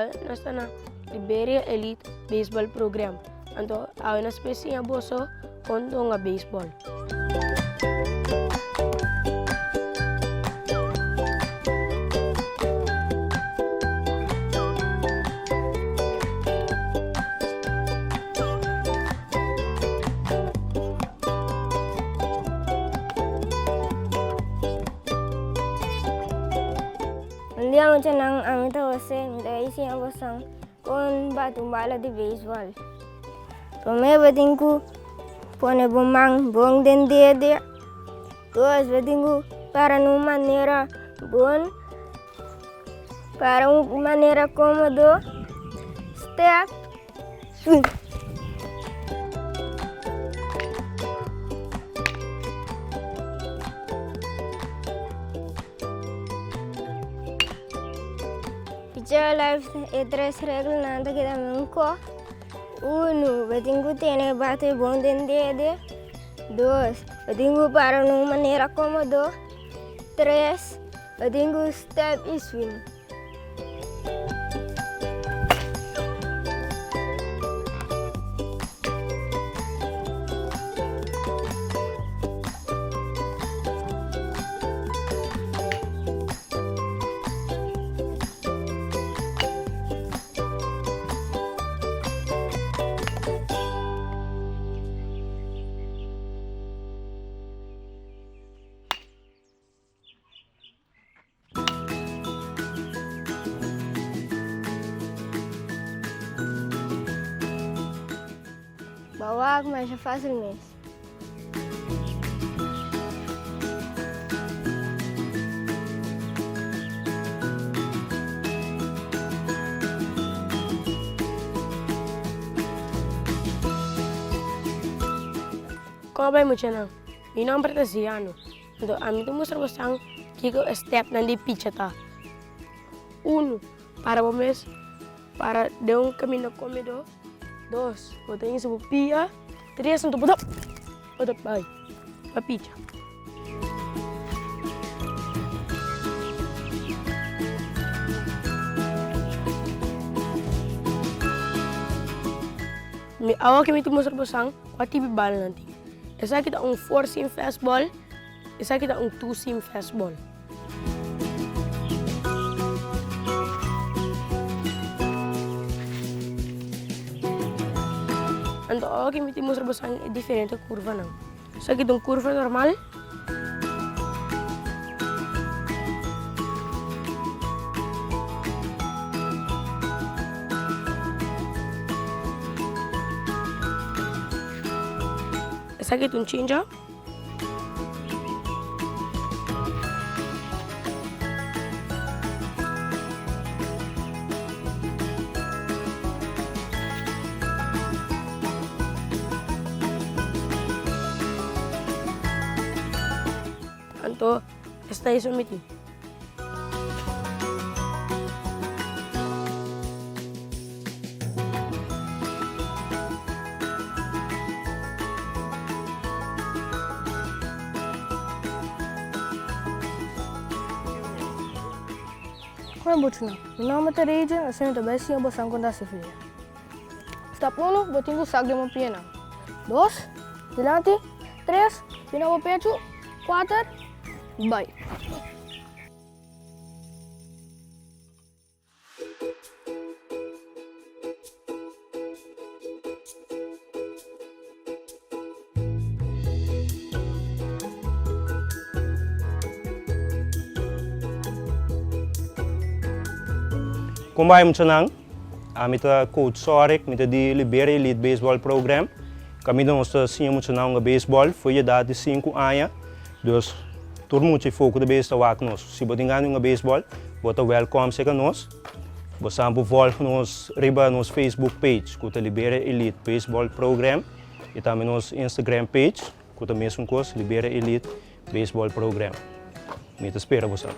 Awe nos ta na Liberia Elite Baseball Program. Anto awe nos por siña boso kon hunga baseball. Un dia muchanan ami ta Jose, mi ta bai siña bosan kon bati un bala di beisbòl. Promé bo tin ku pone bo man bon den dede. Dos, bo tin ku para na un manera bon, para un manera kómodo. Step, swing. Picheo Life e tres reglanan ta keda men ko. Uno, bo tin ku tene e bate bon den dede. Dos, bo tin ku para na un manera komodo. Tres, bo tin ku step i swing. Bo wak masha fácil mes. Kon bai muchanan? Mi nomber ta Ziano. Anto ami ta mustra bosan kiko e stepnan di picha ta. Unu, para bo mes para den un kaminda komedo. Dos, bo ta insa bo pia. Tres, anto bo ta bo ta bai pa picha. Mi awa ke mi ta mustra bosan kua tipo di bala nan tin. Esaki ta un four seam fastball, esaki ta un two seam fastball. Anto awo mi tin mustra boso e diferente curvanan. Esaki ta un curva normal. Esaki ta un chincha. Anto esta eso mi tin. Hoi bochunan, mi nomber ta Rachel, asina ta bai siña bosan kon ta hasi fria. Stap uno, bo tin ku sak den bo pianan. Dos, dilanti, tres, bina bo pechu, kuater, bai. Kon bai muchanan? Ami ta coach Sorik, mi ta di Liberia Elite Baseball Program. Kaminda nos ta siña muchanan hunga baseball for di edat di sinku aña. Dus tur mucha i foku ta bezig ta wak nos. Si bo tin gana di hunga baseball, bo ta welkom serka nos. Bo sa por volg nos riba nos Facebook page ku ta Liberia Elite Baseball Program i tambe nos Instagram page ku ta mesun kos Liberia Elite Baseball Program. Mi ta spera bo sa.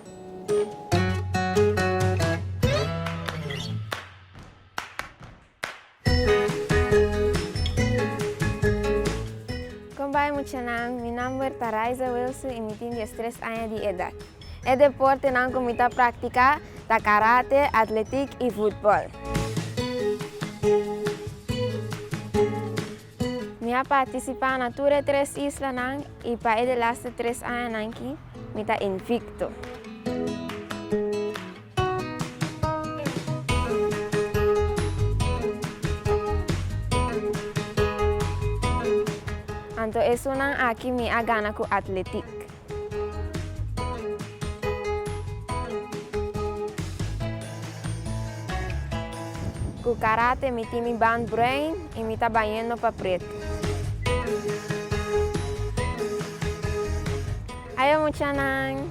Kon bai muchanan, mi nomber ta Raiza Wilson y mi tin diestres aña di edad. E deportenan cu mi ta practica Ta karate, atletik i futbòl. Mi a partisipá na tur e tres islanan i pa e delaste tres añanan ki mi ta invikto. Anto esunnan aki mi a gana ku atletik. Ku karate mi tin mi band bruin i mi ta bayendo pa pretu. Ayo muchanan!